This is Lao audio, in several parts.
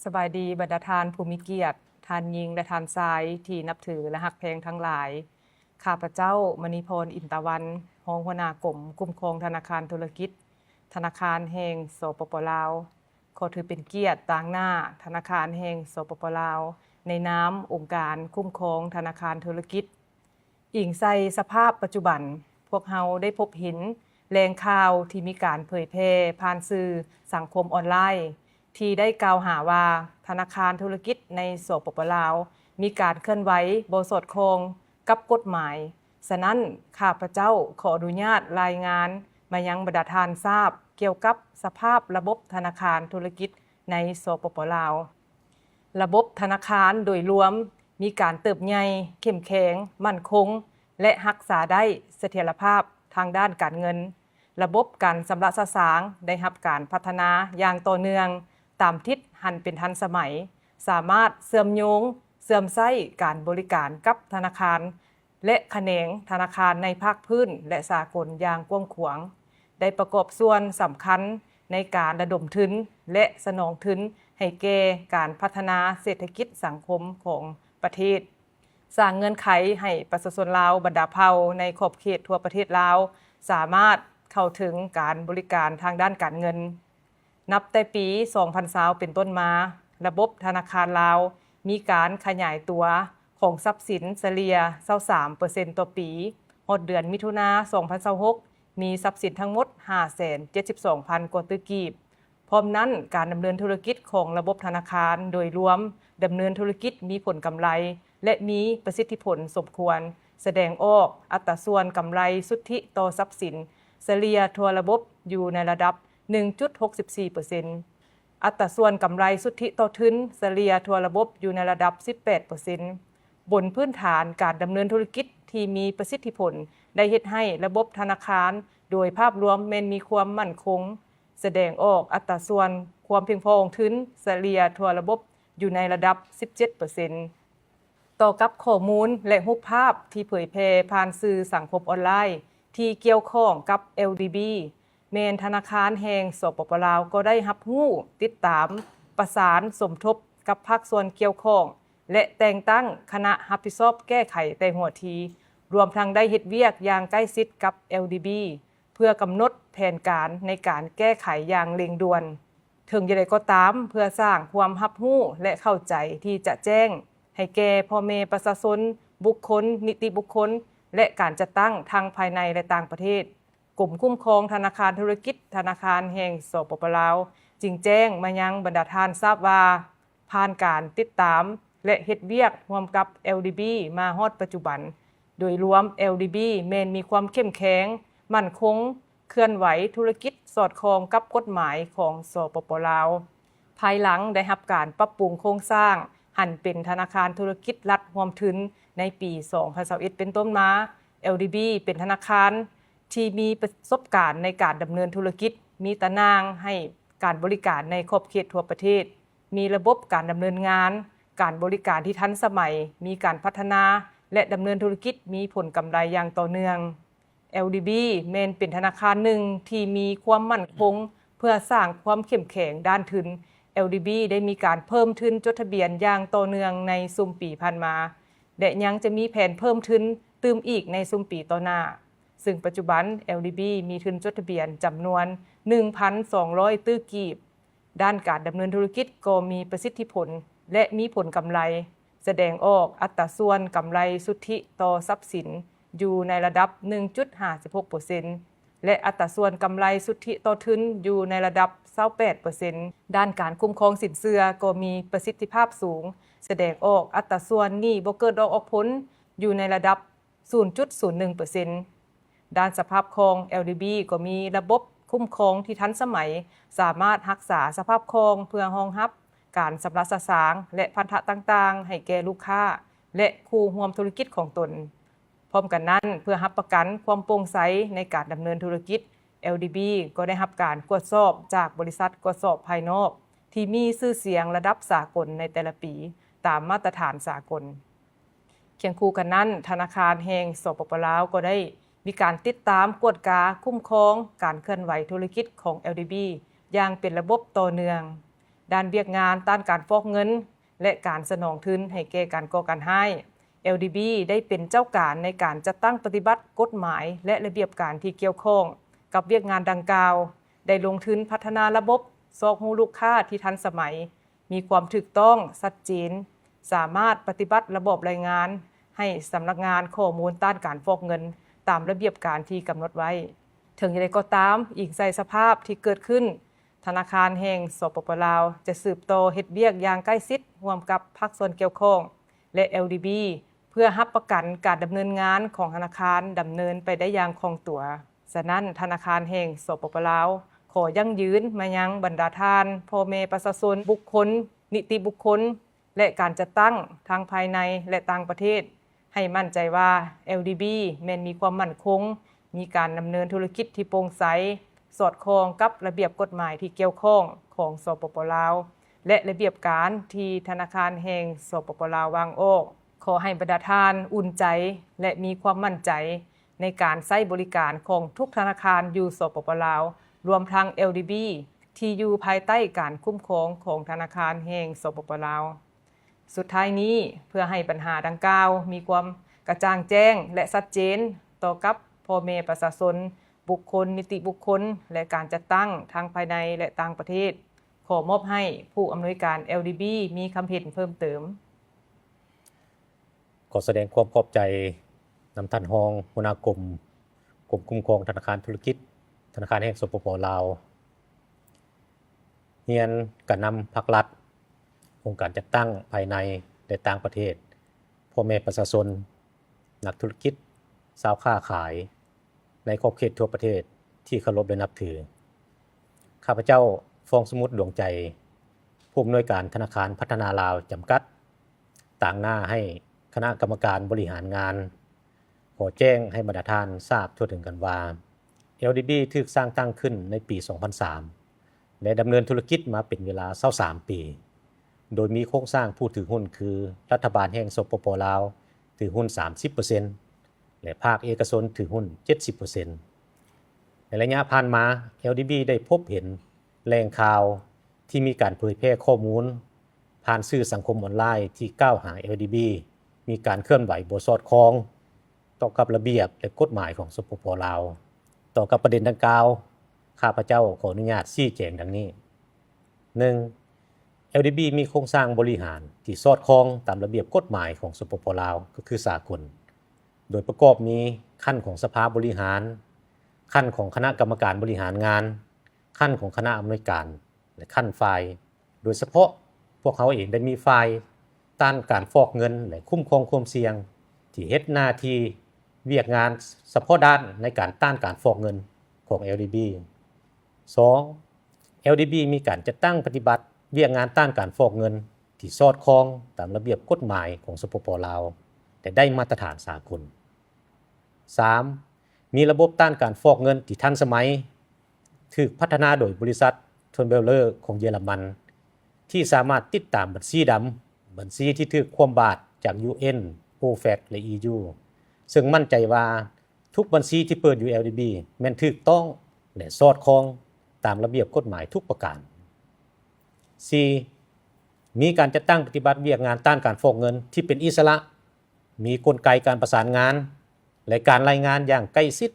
ສະບາຍດີບັນດາທ່ານຜູ້ມີກຽດ, ທ່ານຍິງ ແລະ ທ່ານຊາຍທີ່ນັບຖື ແລະ ຮັກແພງທັງຫຼາຍ. ຂ້າພະເຈົ້າ ມະນີພອນ ອິນຕາວັນ, ຮອງຫົວໜ້າກົມຄຸ້ມຄອງທະນາຄານທຸລະກິດ ທະນາຄານແຫ່ງ ສປປ ລາວ ຂໍຖືເປັນກຽດຕາງໜ້າທະນາຄານແຫ່ງ ສປປ ລາວ ໃນນາມອົງການຄຸ້ມຄອງທະນາຄານທຸລະກິດ. ອີງໃສ່ສະພາບປັດຈຸບັນ, ພວກເຮົາໄດ້ພົບເຫັນແຫຼ່ງຂ່າວທີ່ມີການເຜີຍແຜ່ຜ່ານສື່ສັງຄົມອອນລາຍ ທີ່ໄດ້ກ່າວຫາວ່າ ທະນາຄານທຸລະກິດໃນ ສປປ ລາວ ມີການເຄື່ອນໄຫວບໍ່ສອດຄ່ອງກັບກົດໝາຍ. ສະນັ້ນ, ຂ້າພະເຈົ້າຂໍອະນຸຍາດລາຍງານມາຍັງບັນດາທ່ານຊາບ ກ່ຽວກັບສະພາບລະບົບທະນາຄານທຸລະກິດໃນ ສປປ ລາວ. ລະບົບທະນາຄານໂດຍລວມມີການເຕີບໃຫຍ່, ເຂັ້ມແຂງ, ໝັ້ນຄົງ ແລະ ຮັກສາໄດ້ສະຖຽນລະພາບທາງດ້ານການເງິນ. ລະບົບການຊຳລະສະສາງໄດ້ຮັບການພັດທະນາຢ່າງຕໍ່ເນື່ອງຕາມທິດຫັນເປັນທັນສະໄໝ, ສາມາດເຊື່ອມໂຍງ, ເຊື່ອມໃຊ້ການບໍລິການກັບທະນາຄານ ແລະ ຂະແໜງທະນາຄານໃນພາກພື້ນ ແລະ ສາກົນຢ່າງກວ້າງຂວາງ, ໄດ້ປະກອບສ່ວນສຳຄັນໃນການລະດົມທຶນ ແລະ ສະໜອງທຶນໃຫ້ແກ່ການພັດທະນາເສດຖະກິດສັງຄົມຂອງປະເທດ, ສ້າງເງື່ອນໄຂໃຫ້ປະຊາຊົນລາວບັນດາເຜົ່າໃນຂອບເຂດທົ່ວປະເທດລາວ ສາມາດເຂົ້າເຖິງການບໍລິການທາງດ້ານການເງິນ. ນັບແຕ່ປີສອງພັນຊາວເປັນຕົ້ນມາ, ລະບົບທະນາຄານລາວມີການຂະຫຍາຍຕົວຂອງຊັບສິນສະເລ່ຍຊາວສາມເປີເຊັນຕໍ່ປີ. ຮອດເດືອນມິຖຸນາສອງພັນຊາວຫົກ ມີຊັບສິນທັງໝົດຫ້າແສນເຈັດສິບສອງພັນກວ່າຕື້ກີບ. ພ້ອມນັ້ນ, ການດຳເນີນທຸລະກິດຂອງລະບົບທະນາຄານໂດຍລວມ ດຳເນີນທຸລະກິດມີຜົນກຳໄລ ແລະ ມີປະສິດທິຜົນສົມຄວນ, ສະແດງອອກອັດຕາສ່ວນກຳໄລສຸດທິຕໍ່ຊັບສິນສະເລ່ຍທົ່ວລະບົບຢູ່ໃນລະດັບ ໜຶ່ງຈຸດຫົກສິບສີ່ເປີເຊັນ. ອັດຕາສ່ວນກຳໄລສຸດທິຕໍ່ທຶນສະເລ່ຍທົ່ວລະບົບຢູ່ໃນລະດັບ ສິບແປດເປີເຊັນ. ບົນພື້ນຖານການດຳເນີນທຸລະກິດທີ່ມີປະສິດທິຜົນ ໄດ້ເຮັດໃຫ້ລະບົບທະນາຄານໂດຍພາບລວມແມ່ນມີຄວາມໝັ້ນຄົງ, ສະແດງອອກອັດຕາສ່ວນຄວາມພຽງພໍຂອງທຶນສະເລ່ຍທົ່ວລະບົບຢູ່ໃນລະດັບ ສິບເຈັດເປີເຊັນ. ຕໍ່ກັບຂໍ້ມູນ ແລະ ຮູບພາບທີ່ເຜີຍແຜ່ຜ່ານສື່ສັງຄົມອອນລາຍທີ່ກ່ຽວຂ້ອງກັບ ແອລດີບີ ແມ່ນທະນາຄານແຫ່ງ ສປປ ລາວ ກໍໄດ້ຮັບຮູ້, ຕິດຕາມ, ປະສານສົມທົບກັບພາກສ່ວນກ່ຽວຂ້ອງ ແລະ ແຕ່ງຕັ້ງຄະນະຮັບຜິດຊອບແກ້ໄຂແຕ່ຫົວທີ, ລວມທັງໄດ້ເຮັດວຽກຢ່າງໃກ້ຊິດກັບ ແອລດີບີ ເພື່ອກຳນົດແຜນການໃນການແກ້ໄຂຢ່າງເລັ່ງດ່ວນ. ເຖິງຢ່າງໃດກໍຕາມ, ເພື່ອສ້າງຄວາມຮັບຮູ້ ແລະ ເຂົ້າໃຈທີ່ຈະແຈ້ງໃຫ້ແກ່ພໍ່ແມ່ປະຊາຊົນ, ບຸກຄົນ, ນິຕິບຸກຄົນ ແລະ ການຈັດຕັ້ງທັງພາຍໃນ ແລະ ຕ່າງປະເທດ, ກົມຄຸ້ມຄອງທະນາຄານທຸລະກິດ ທະນາຄານແຫ່ງ ສປປ ລາວ ຈຶ່ງແຈ້ງມາຍັງບັນດາທ່ານຊາບວ່າ, ຜ່ານການຕິດຕາມ ແລະ ເຮັດວຽກຮ່ວມກັບ ແອລດີບີ ມາຮອດປັດຈຸບັນ, ໂດຍລວມ ແອລດີບີ ແມ່ນມີຄວາມເຂັ້ມແຂງ, ໝັ້ນຄົງ, ເຄື່ອນໄຫວທຸລະກິດສອດຄ່ອງກັບກົດໝາຍຂອງ ສປປ ລາວ. ພາຍຫຼັງໄດ້ຮັບການປັບປຸງໂຄງສ້າງ ຫັນເປັນທະນາຄານທຸລະກິດລັດຮ່ວມທຶນໃນປີສອງພັນຊາວເອັດເປັນຕົ້ນມາ, ແອລດີບີ ເປັນທະນາຄານທີ່ມີປະສົບການໃນການດຳເນີນທຸລະກິດ, ມີຕາໜ່າງໃຫ້ການບໍລິການໃນຂອບເຂດທົ່ວປະເທດ, ມີລະບົບການດຳເນີນງານ, ການບໍລິການທີ່ທັນສະໄໝ, ມີການພັດທະນາ ແລະ ດຳເນີນທຸລະກິດມີຜົນກຳໄລຢ່າງຕໍ່ເນື່ອງ. ແອລດີບີ ແມ່ນເປັນທະນາຄານໜຶ່ງທີ່ມີຄວາມໝັ້ນຄົງ. ເພື່ອສ້າງຄວາມເຂັ້ມແຂງດ້ານທຶນ, ແອລດີບີ ໄດ້ມີການເພີ່ມທຶນຈົດທະບຽນຢ່າງຕໍ່ເນື່ອງໃນຊຸມປີຜ່ານມາ ແລະ ຍັງຈະມີແຜນເພີ່ມທຶນຕື່ມອີກໃນຊຸມປີຕໍ່ໜ້າ, ເຊິ່ງປັດຈຸບັນ ແອລດີບີ ມີທຶນຈົດທະບຽນຈຳນວນ ໜຶ່ງພັນສອງຮ້ອຍຕື້ກີບ. ດ້ານການດຳເນີນທຸລະກິດກໍມີປະສິດທິຜົນ ແລະ ມີຜົນກຳໄລ, ສະແດງອອກອັດຕາສ່ວນກຳໄລສຸດທິຕໍ່ຊັບສິນຢູ່ໃນລະດັບ ໜຶ່ງຈຸດຫ້າສິບຫົກເປີເຊັນ ແລະ ອັດຕາສ່ວນກຳໄລສຸດທິຕໍ່ທຶນຢູ່ໃນລະດັບ ຊາວແປດເປີເຊັນ. ດ້ານການຄຸ້ມຄອງສິນເຊື່ອກໍມີປະສິດທິພາບສູງ, ສະແດງອອກອັດຕາສ່ວນໜີ້ບໍ່ເກີດດອກອອກຜົນຢູ່ໃນລະດັບ ສູນຈຸດສູນໜຶ່ງເປີເຊັນ. ດ້ານສະພາບຄ່ອງ ແອລດີບີ ກໍມີລະບົບຄຸ້ມຄອງທີ່ທັນສະໄໝ, ສາມາດຮັກສາສະພາບຄ່ອງເພື່ອຮອງຮັບການຊຳລະສະສາງ ແລະ ພັນທະຕ່າງໆໃຫ້ແກ່ລູກຄ້າ ແລະ ຄູ່ຮ່ວມທຸລະກິດຂອງຕົນ. ພ້ອມກັນນັ້ນ, ເພື່ອຮັບປະກັນຄວາມໂປ່ງໃສໃນການດຳເນີນທຸລະກິດ, ແອລດີບີ ກໍໄດ້ຮັບການກວດສອບຈາກບໍລິສັດກວດສອບພາຍນອກທີ່ມີຊື່ສຽງລະດັບສາກົນໃນແຕ່ລະປີ ຕາມມາດຕະຖານສາກົນ. ຄຽງຄູ່ກັນນັ້ນ, ທະນາຄານແຫ່ງ ສປປ ລາວ ກໍໄດ້ມີການຕິດຕາມ, ກວດກາ, ຄຸ້ມຄອງການເຄື່ອນໄຫວທຸລະກິດຂອງ ແອລດີບີ ຢ່າງເປັນລະບົບຕໍ່ເນື່ອງ. ດ້ານວຽກງານຕ້ານການຟອກເງິນ ແລະ ການສະໜອງທຶນໃຫ້ແກ່ການກໍ່ການຮ້າຍ, ແອລດີບີ ໄດ້ເປັນເຈົ້າການໃນການຈັດຕັ້ງປະຕິບັດກົດໝາຍ ແລະ ລະບຽບການທີ່ກ່ຽວຂ້ອງກັບວຽກງານດັ່ງກ່າວ, ໄດ້ລົງທຶນພັດທະນາລະບົບຊອກຮູ້ລູກຄ້າທີ່ທັນສະໄໝ, ມີຄວາມຖືກຕ້ອງ, ຊັດເຈນ, ສາມາດປະຕິບັດລະບອບລາຍງານໃຫ້ສຳນັກງານຂໍ້ມູນຕ້ານການຟອກເງິນຕາມລະບຽບການທີ່ກຳນົດໄວ້. ເຖິງຢ່າງໃດກໍຕາມ, ອີງໃສ່ສະພາບທີ່ເກີດຂຶ້ນ, ທະນາຄານແຫ່ງ ສປປ ລາວ ຈະສືບຕໍ່ເຮັດວຽກຢ່າງໃກ້ຊິດຮ່ວມກັບພາກສ່ວນກ່ຽວຂ້ອງ ແລະ ແອລດີບີ ເພື່ອຮັບປະກັນການດຳເນີນງານຂອງທະນາຄານດຳເນີນໄປໄດ້ຢ່າງຄ່ອງຕົວ. ສະນັ້ນ, ທະນາຄານແຫ່ງ ສປປ ລາວ ຂໍຢັ້ງຢືນມາຍັງບັນດາທ່ານ ພໍ່ແມ່ປະຊາຊົນ, ບຸກຄົນ, ນິຕິບຸກຄົນ ແລະ ການຈັດຕັ້ງທັງພາຍໃນ ແລະ ຕ່າງປະເທດ ໃຫ້ໝັ້ນໃຈວ່າ ແອລດີບີ ແມ່ນມີຄວາມໝັ້ນຄົງ, ມີການດຳເນີນທຸລະກິດທີ່ໂປ່ງໃສ, ສອດຄ່ອງກັບລະບຽບກົດໝາຍທີ່ກ່ຽວຂ້ອງຂອງ ສປປ ລາວ ແລະ ລະບຽບການທີ່ທະນາຄານແຫ່ງ ສປປ ລາວ ວາງອອກ. ຂໍໃຫ້ບັນດາທ່ານອຸ່ນໃຈ ແລະ ມີຄວາມໝັ້ນໃຈໃນການໃຊ້ບໍລິການຂອງທຸກທະນາຄານຢູ່ ສປປ ລາວ ລວມທັງ ແອລດີບີ ທີ່ຢູ່ພາຍໃຕ້ການຄຸ້ມຄອງຂອງທະນາຄານແຫ່ງ ສປປ ລາວ. ສຸດທ້າຍນີ້, ເພື່ອໃຫ້ບັນຫາດັ່ງກ່າວມີຄວາມກະຈ່າງແຈ້ງ ແລະ ຊັດເຈນຕໍ່ກັບພໍ່ແມ່ປະຊາຊົນ, ບຸກຄົນ, ນິຕິບຸກຄົນ ແລະ ການຈັດຕັ້ງທັງພາຍໃນ ແລະ ຕ່າງປະເທດ, ຂໍມອບໃຫ້ຜູ້ອຳນວຍການ ແອລດີບີ ມີຄຳເຫັນເພີ່ມເຕີມ. ຂໍສະແດງຄວາມຂອບໃຈນຳທ່ານຮອງຫົວໜ້າກົມ, ກົມຄຸ້ມຄອງທະນາຄານທຸລະກິດ ທະນາຄານແຫ່ງ ສປປ ລາວ. ຮຽນການນຳພາກລັດ, ອົງການຈັດຕັ້ງພາຍໃນ ແລະ ຕ່າງປະເທດ, ພໍ່ແມ່ປະຊາຊົນ, ນັກທຸລະກິດ, ຊາວຄ້າຂາຍໃນຂອບເຂດທົ່ວປະເທດທີ່ເຄົາລົບ ແລະ ນັບຖື. ຂ້າພະເຈົ້າ ຟອງສະໝຸດ ດວງໃຈ, ຜູ້ອຳນວຍການທະນາຄານພັດທະນາລາວ ຈຳກັດ, ຕາງໜ້າໃຫ້ຄະນະກຳມະການບໍລິຫານງານ ຂໍແຈ້ງໃຫ້ບັນດາທ່ານຊາບທົ່ວເຖິງກັນວ່າ ແອລດີບີ ຖືກສ້າງຕັ້ງຂຶ້ນໃນປີສອງພັນສາມ ແລະ ດຳເນີນທຸລະກິດມາເປັນເວລາຊາວສາມປີ, ໂດຍມີໂຄງສ້າງຜູ້ຖືຫຸ້ນຄື ລັດຖະບານແຫ່ງ ສປປ ລາວ ຖືຫຸ້ນສາມສິບເປີເຊັນ ແລະ ພາກເອກະຊົນຖືຫຸ້ນເຈັດສິບເປີເຊັນ. ໃນໄລຍະຜ່ານມາ, ແອລດີບີ ໄດ້ພົບເຫັນແຫຼ່ງຂ່າວທີ່ມີການເຜີຍແຜ່ຂໍ້ມູນຜ່ານສື່ສັງຄົມອອນລາຍທີ່ກ່າວຫາ ແອລດີບີ ມີການເຄື່ອນໄຫວບໍ່ສອດຄ່ອງຕໍ່ກັບລະບຽບ ແລະ ກົດໝາຍຂອງ ສປປ ລາວ. ຕໍ່ກັບປະເດັນດັ່ງກ່າວ, ຂ້າພະເຈົ້າຂໍອະນຸຍາດຊີ້ແຈງດັ່ງນີ້. ໜຶ່ງ, ແອລດີບີ ມີໂຄງສ້າງບໍລິຫານທີ່ສອດຄ່ອງຕາມລະບຽບກົດໝາຍຂອງ ສປປ ລາວ ກໍຄືສາກົນ, ໂດຍປະກອບມີຂັ້ນຂອງສະພາບໍລິຫານ, ຂັ້ນຂອງຄະນະກຳມະການບໍລິຫານງານ, ຂັ້ນຂອງຄະນະອຳນວຍການ ແລະ ຂັ້ນຝ່າຍ. ໂດຍສະເພາະ, ພວກເຮົາເອງໄດ້ມີຝ່າຍຕ້ານການຟອກເງິນ ແລະ ຄຸ້ມຄອງຄວາມສ່ຽງ ທີ່ເຮັດໜ້າທີ່ວຽກງານສະເພາະດ້ານໃນການຕ້ານການຟອກເງິນຂອງ ແອລດີບີ. ສອງ, ແອລດີບີ ມີການຈັດຕັ້ງປະຕິບັດວຽກງານຕ້ານການຟອກເງິນທີ່ສອດຄ່ອງຕາມລະບຽບກົດໝາຍຂອງ ສປປ ລາວ ແລະ ໄດ້ມາດຕະຖານສາກົນ. ສາມ, ມີລະບົບຕ້ານການຟອກເງິນທີ່ທັນສະໄໝ, ຖືກພັດທະນາໂດຍບໍລິສັດ Tonbeller ຂອງເຢຍລະມັນ ທີ່ສາມາດຕິດຕາມບັນຊີດຳ, ບັນຊີທີ່ຖືກຄວ່ຳບາດຈາກ ຢູເອັນ, ໂອແຟັກ ແລະ ອີຢູ ເຊິ່ງໝັ້ນໃຈວ່າ ທຸກບັນຊີທີ່ເປີດຢູ່ ແອລດີບີ ແມ່ນຖືກຕ້ອງ ແລະ ສອດຄ່ອງຕາມລະບຽບກົດໝາຍທຸກປະການ. ສີ່, ມີການຈັດຕັ້ງປະຕິບັດວຽກງານຕ້ານການຟອກເງິນທີ່ເປັນອິດສະຫຼະ, ມີກົນໄກການປະສານງານ ແລະ ການລາຍງານຢ່າງໃກ້ຊິດ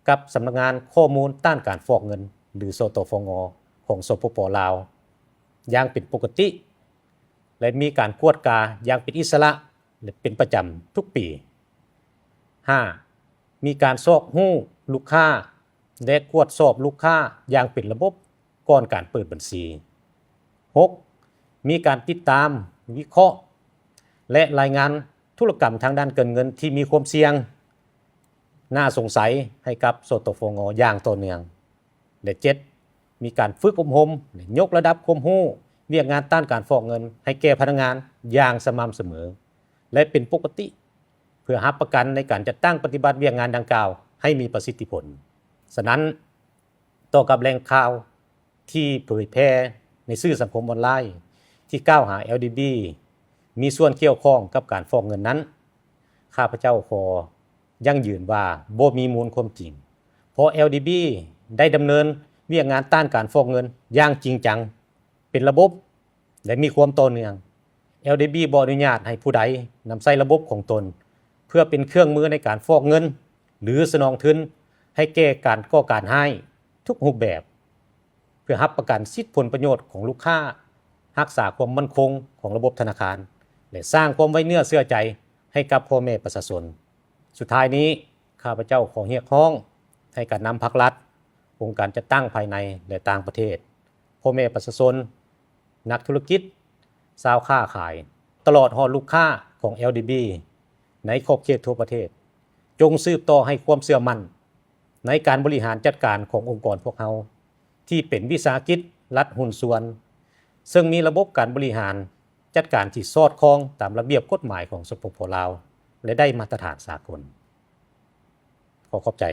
ກັບສຳນັກງານຂໍ້ມູນຕ້ານການຟອກເງິນ ຫຼື ສຕຟງ ຂອງ ສປປ ລາວ ຢ່າງເປັນປົກກະຕິ ແລະ ມີການກວດກາຢ່າງເປັນອິດສະຫຼະ ແລະ ເປັນປະຈຳທຸກປີ. ຫ້າ, ມີການຊອກຮູ້ລູກຄ້າ ແລະ ກວດສອບລູກຄ້າຢ່າງເປັນລະບົບກ່ອນການເປີດບັນຊີ. ຫົກ, ມີການຕິດຕາມ, ວິເຄາະ ແລະ ລາຍງານທຸລະກຳທາງດ້ານການເງິນທີ່ມີຄວາມສ່ຽງ, ໜ້າສົງໄສໃຫ້ກັບ ສຕຟງ ຢ່າງຕໍ່ເນື່ອງ. ແລະ ເຈັດ, ມີການຝຶກອົບຮົມ ແລະ ຍົກລະດັບຄວາມຮູ້ວຽກງານຕ້ານການຟອກເງິນໃຫ້ແກ່ພະນັກງານຢ່າງສະໝ່ຳສະເໝີ ແລະ ເປັນປົກກະຕິ ເພື່ອຮັບປະກັນໃນການຈັດຕັ້ງປະຕິບັດວຽກງານດັ່ງກ່າວໃຫ້ມີປະສິດທິຜົນ. ສະນັ້ນ, ຕໍ່ກັບແຫຼ່ງຂ່າວທີ່ເຜີຍແຜ່ໃນສື່ສັງຄົມອອນລາຍທີ່ກ່າວຫາ ແອລດີບີ ມີສ່ວນກ່ຽວຂ້ອງກັບການຟອກເງິນນັ້ນ, ຂ້າພະເຈົ້າຂໍຢັ້ງຢືນວ່າບໍ່ມີມູນຄວາມຈິງ, ເພາະ ແອລດີບີ ໄດ້ດຳເນີນວຽກງານຕ້ານການຟອກເງິນຢ່າງຈິງຈັງ ເປັນລະບົບ ແລະ ມີຄວາມຕໍ່ເນື່ອງ. ແອລດີບີ ບໍ່ອະນຸຍາດໃຫ້ຜູ້ໃດນຳໃຊ້ລະບົບຂອງຕົນ ເພື່ອເປັນເຄື່ອງມືໃນການຟອກເງິນ ຫຼື ສະໜອງທຶນໃຫ້ແກ່ການກໍ່ການຮ້າຍທຸກຮູບແບບ ເພື່ອຮັບປະກັນສິດຜົນປະໂຫຍດຂອງລູກຄ້າ, ຮັກສາຄວາມໝັ້ນຄົງຂອງລະບົບທະນາຄານ ແລະ ສ້າງຄວາມໄວ້ເນື້ອເຊື່ອໃຈໃຫ້ກັບພໍ່ແມ່ປະຊາຊົນ. ສຸດທ້າຍນີ້, ຂ້າພະເຈົ້າຂໍຮຽກຮ້ອງໃຫ້ການນຳພາກລັດ, ອົງການຈັດຕັ້ງພາຍໃນ ແລະ ຕ່າງປະເທດ, ພໍ່ແມ່ປະຊາຊົນ, ນັກທຸລະກິດ, ຊາວຄ້າຂາຍ, ຕະຫຼອດຮອດລູກຄ້າຂອງ ແອລດີບີ ໃນຂອບເຂດທົ່ວປະເທດ, ຈົ່ງສືບຕໍ່ໃຫ້ຄວາມເຊື່ອໝັ້ນໃນການບໍລິຫານຈັດການຂອງອົງກອນພວກເຮົາ ທີ່ເປັນວິສາຫະກິດລັດຫຸ້ນສ່ວນ, ເຊິ່ງມີລະບົບການບໍລິຫານຈັດການທີ່ສອດຄ່ອງຕາມລະບຽບກົດໝາຍຂອງ ສປປ ລາວ ແລະ ໄດ້ມາດຕະຖານສາກົນ. ຂໍຂອບໃຈ.